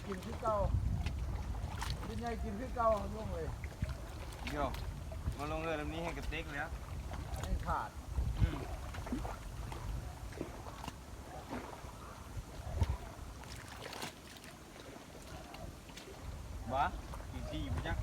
ກິນຄືເກົ່າ ເປັນໃຫຍ່ກິນຄືເກົ່າ ລົງເລີຍ. ໂຢ ມາລົງເຮືອແບບນີ້ແຮ່ງກະເຕັກແລ້ວ ແຮ່ງຂາດ. ອືມ ບາ ກິນທີ່ບໍ່ຈັກ.